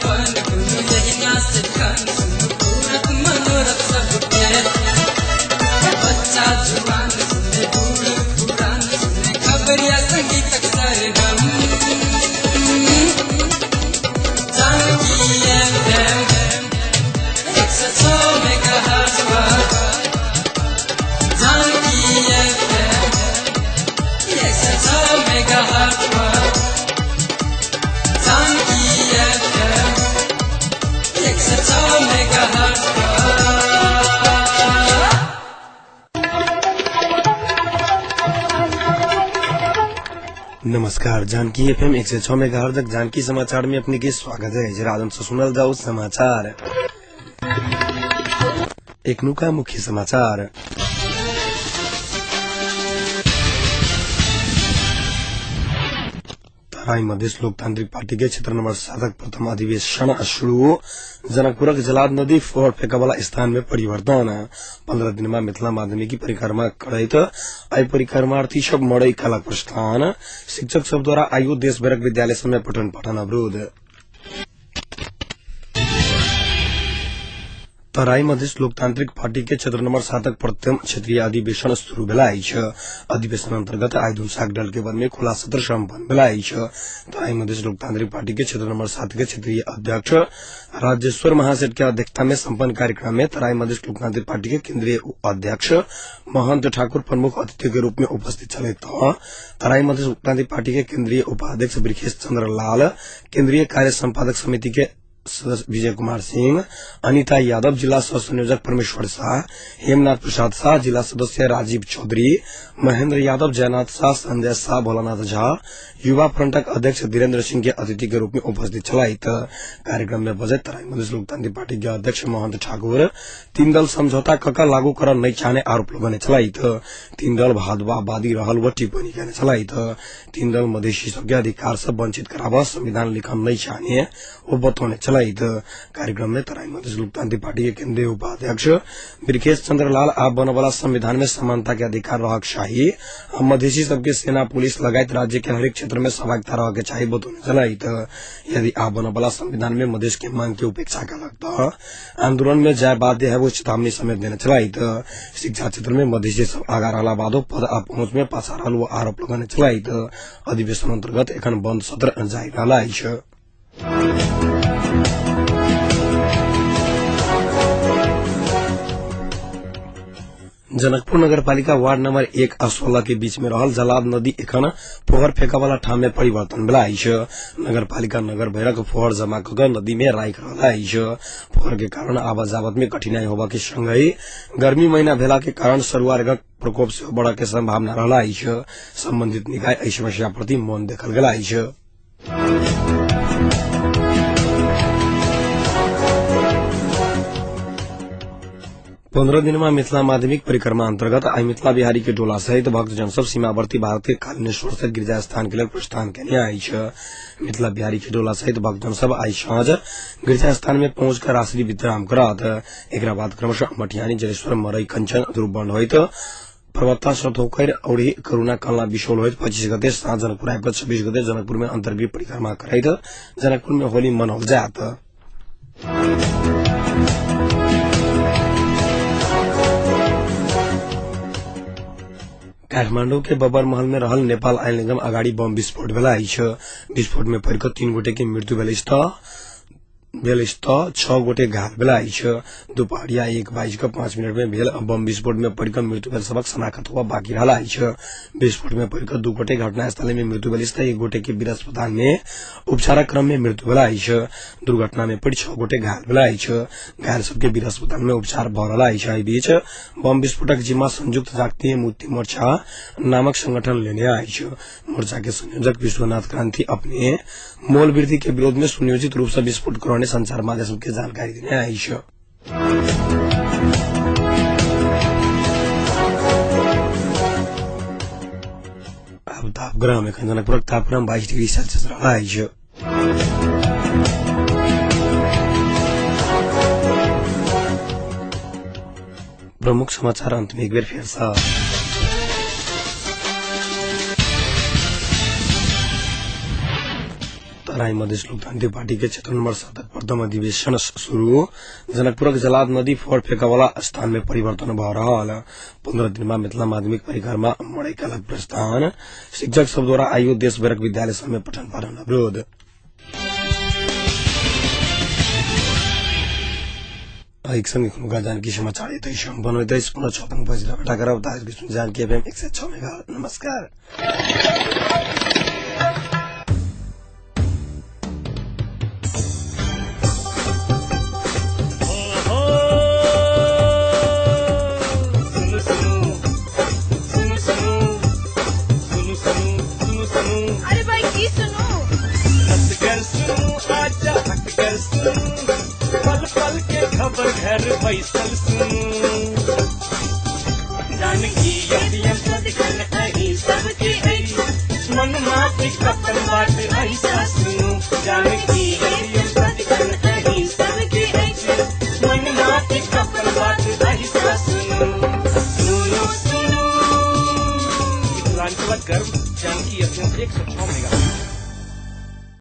अपन दुनू यहिना सिखन सुनु पूरत मनोरथ सबके। बच्चा जुआन सुने बूढ़ पुरान सुने खबरिया संगीतक सरगम। जानकी एफएम 106 मेगाहर्ट्ज पर, जानकी एफएम 106 मेगाहर्ट्ज पर, जानकी एफएम 106 मेगाहर्ट्ज पर। नमस्कार, जानकी एफएम 106 मेगाहर्ट्ज जानकी समाचार में अपने के स्वागत है। जरा से सुनल जाओ समाचार। एकनुका मुख्य समाचार। तराई मधेश लोकतांत्रिक पार्टी के क्षेत्र नंबर 7 प्रथम अधिवेशन शुरू। जनकपुरक जलाद नदी फोहर फेंकवाला स्थान में परिवर्तन। 15 दिन में मिथिला माध्यमिकी परिक्रमा करैत आई परिक्रमार्थी सब मड़ई कला प्रस्थान। शिक्षक सब द्वारा आयो देशभरक विद्यालय सब में पठन पाठन अवरोध। तराई मधेश लोकतांत्रिक पार्टी के क्षेत्र नंबर 7 प्रथम क्षेत्रीय अधिवेशन शुरू भेला अछि। अधिवेशन अंतर्गत आइ धुनसाक डल के वन में खुला सत्र सम्पन्न भेला अछि। तराई मधेश लोकतांत्रिक पार्टी के क्षेत्र नंबर 7 के क्षेत्रीय अध्यक्ष राजेश्वर महासेठ के अध्यक्षता में सम्पन्न कार्यक्रम में तराई मधेश लोकतांत्रिक पार्टी के केंद्रीय अध्यक्ष महंत ठाकुर प्रमुख अतिथि के रूप में उपस्थित छले। तराई मधेश लोकतांत्रिक पार्टी के केंद्रीय उपाध्यक्ष वृखेश चंद्र लाल, केंद्रीय कार्य संपादक समिति के सदस्य विजय कुमार सिंह, अनिता यादव, जिला सह संयोजक परमेश्वर शाह, हेमनाथ प्रसाद शाह, जिला सदस्य राजीव चौधरी, महेंद्र यादव, जयनाथ शाह, संजय शाह, भोलानाथ झा, युवा फ्रंटक अध्यक्ष धीरेन्द्र सिंह के अतिथि के रूप में उपस्थित छलथि। कार्यक्रम में बजैत तराई मधेश लोकतांत्रिक पार्टी के अध्यक्ष महंत ठाकुर तीन दल समझौता कक लागू करऽ नहीं चाहने आरोप लगने छलथि। तीन दल भादवादी रहल व टिप्पणी केने छलथि। तीन दल मधेशी सबके अधिकार से वंचित कराबऽ संविधान लिखन नहीं चाहने वो बतौने छलथि। कार्यक्रम में तराई मधेश लोकतांत्रिक पार्टी के केंद्रीय उपाध्यक्ष वृखेश चंद्र लाल आब बनवाला संविधान में समानता के अधिकार रहक चाही, मधेशी सबके सेना पुलिस लगायत राज्य के हरेक क्षेत्र में सहभागिता रह के चाही बतौने छलथि। यदि आब बनवाला संविधान में मधेश के मांग के उपेक्षा कलक त आंदोलन में जाय बाध्य है वो चेतावनी समेत देने छलथि। शिक्षा क्षेत्र में मधेशी सब आगा रहला बादो पद आ पहुंच में पाछा रहल वो आरोप लगने छलथि। अधिवेशन अंतर्गत एखन बंद सत्र जारी रहल अछि। जनकपुर नगरपालिका वार्ड नंबर 1 आ 16 के बीच में रहल जलाद नदी एखन फोहर फेंकवाला ठाम में परिवर्तन भेला अछि। नगरपालिका नगर भैरक फोहर जमा क नदी में राखि रहल अछि। फोहर के कारण आवाजावत में कठिनाई होबा के संगहि गर्मी महीना भेला के कारण सरुआ रोगक प्रकोप सेहो बढ़ के संभावना रहल अछि। संबंधित निकाय एहि समस्या प्रति मौन देखल गेल अछि। 15 दिन में मिथिला माध्यमिक परिक्रमा अंतर्गत आई मिथिला बिहारी के डोला सहित भक्तजन सब सीमावर्ती भारत के कालिनेश्वर से गिरजा स्थान के लेल प्रस्थान केने अछि। मिथिला बिहारी के डोला सहित भक्तजन सब आई साँझ गिरजा स्थान में पहुंच कर रात्रि विश्राम करत। एकरा बाद क्रमशः मटियानी, जलेश्वर, मरई, कंचन, ध्रुवबंड होइत पर्वता सतोखर और करुणा कलना बिशोल होइत 25 गते साँझ जनकपुर आबि 26 गते जनकपुर में अंतर्गृह परिक्रमा करैत जनकपुर में होली मनाओल जायत। काठमांडू के बबर महल में रहल नेपाल आयल निगम अगाडि बम विस्फोट भेला अछि। विस्फोट में पड़ि 3 गोटे के मृत्यु भेल अछि त 6 गोटे घायल भेला अछि। दुपहरिया 1:05 में भेल बम विस्फोट में पड़ि मृत्यु भेल सबक शनाखत हुआ बाकी रहल अछि। विस्फोट में पड़ि 2 गोटे घटनास्थल में मृत्यु भेल अछि त 1 गोटे के वीर अस्पताल में उपचारक क्रम में मृत्यु भेला अछि। दुर्घटना में पड़ि 6 गोटे घायल भेला अछि। घायल सबके वीर अस्पताल में उपचार भ रहल अछि। एहि बीच बम विस्फोटक जिम्मा संयुक्त जातीय मुक्ति मोर्चा नामक संगठन लेने अछि। मोर्चा के संयोजक विश्वनाथ क्रांति अपने मोल वृद्धि के विरोध में सुनियोजित रूप से विस्फोट करने संचार माध्यम के जानकारी देने अछि। अब तापक्रम एखन जनकपुरक तापक्रम 22 डिग्री सेल्सियस रहल अछि। प्रमुख समाचार अंत में एक बेर फेर सँ। तराई मधेश लोकतांत्रिक पार्टी के क्षेत्र नंबर 7 प्रथम प्रथम अधिवेशन शुरू। जनकपुरक जलाद नदी फोहोर फेंकवाला स्थान में परिवर्तन भ रहल। 15 दिनमा मिथिला माध्यमिक परिकारमा मड़ई कालक प्रस्थान। शिक्षक सब द्वारा आइयो देशभरक विद्यालय सब में पठन पाठन अवरोध। एक संगे खुनुका जानकी समाचार यतै सम्पन्न होइत अछि। पुनः 6 बजेर भेटा करब। Janaki FM 106 mega. नमस्कार। सुनु सुनु सुनु सुनु सुनु सुनु सुनु सुनु। अरे भाई की सुनू? हंसकर सुनू, आजा हटकर सुनू, पल पल के खबर घर बैसल सुनू। जानकी एफएम सदखन अही सबके अछि। मन माफिक अपन बात ऐसा सुनू। जानकी एफएम सदखन अही सबके अछि। मन माफिक अपन बात ऐसा सुनू। सुनू सुनू मिथिलांचलक गर्व जानकी एफएम 106 मेगा।